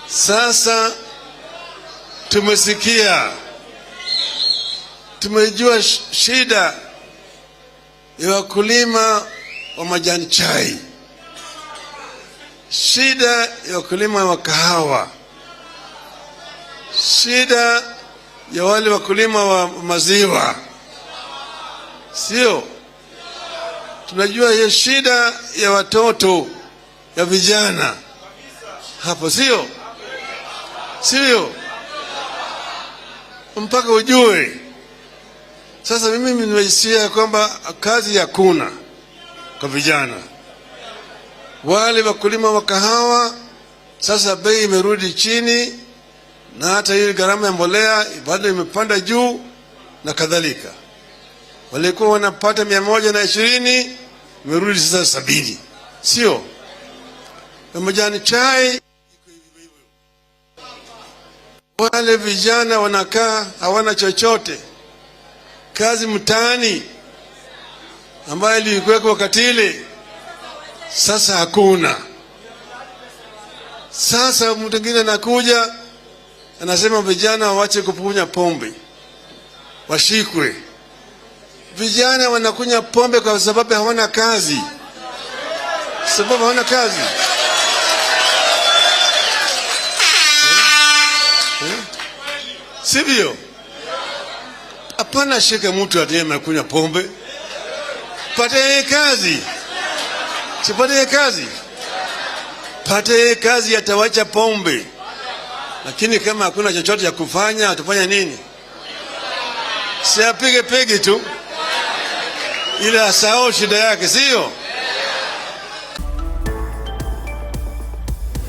Sasa tumesikia, tumejua shida ya wakulima wa majani chai, shida ya wakulima wa kahawa, shida ya wale wakulima wa maziwa, sio? Tunajua hiyo shida ya watoto, ya vijana hapo, sio? Sio? Mpaka ujue. Sasa mimi nimesikia kwamba kazi hakuna kwa vijana wale wakulima wa kahawa. Sasa bei imerudi chini, na hata hiyo gharama ya mbolea bado imepanda juu na kadhalika. Walikuwa wanapata 120, imerudi sasa 70, sio? Na majani chai, wale vijana wanakaa hawana chochote, kazi mtaani ambayo ilikuwekwa wakati ile sasa hakuna. Sasa mtu mwingine anakuja anasema vijana wawache kukunywa pombe, washikwe. Vijana wanakunywa pombe kwa sababu hawana kazi, sababu hawana kazi. Eh? Sivyo? Hapana, shika mtu atiye amekunywa pombe, pate kazi, sipate kazi, pate kazi, atawacha pombe. Lakini kama hakuna chochote cha kufanya, atafanya nini? Si apige pigi tu, ili asahau shida yake, sio?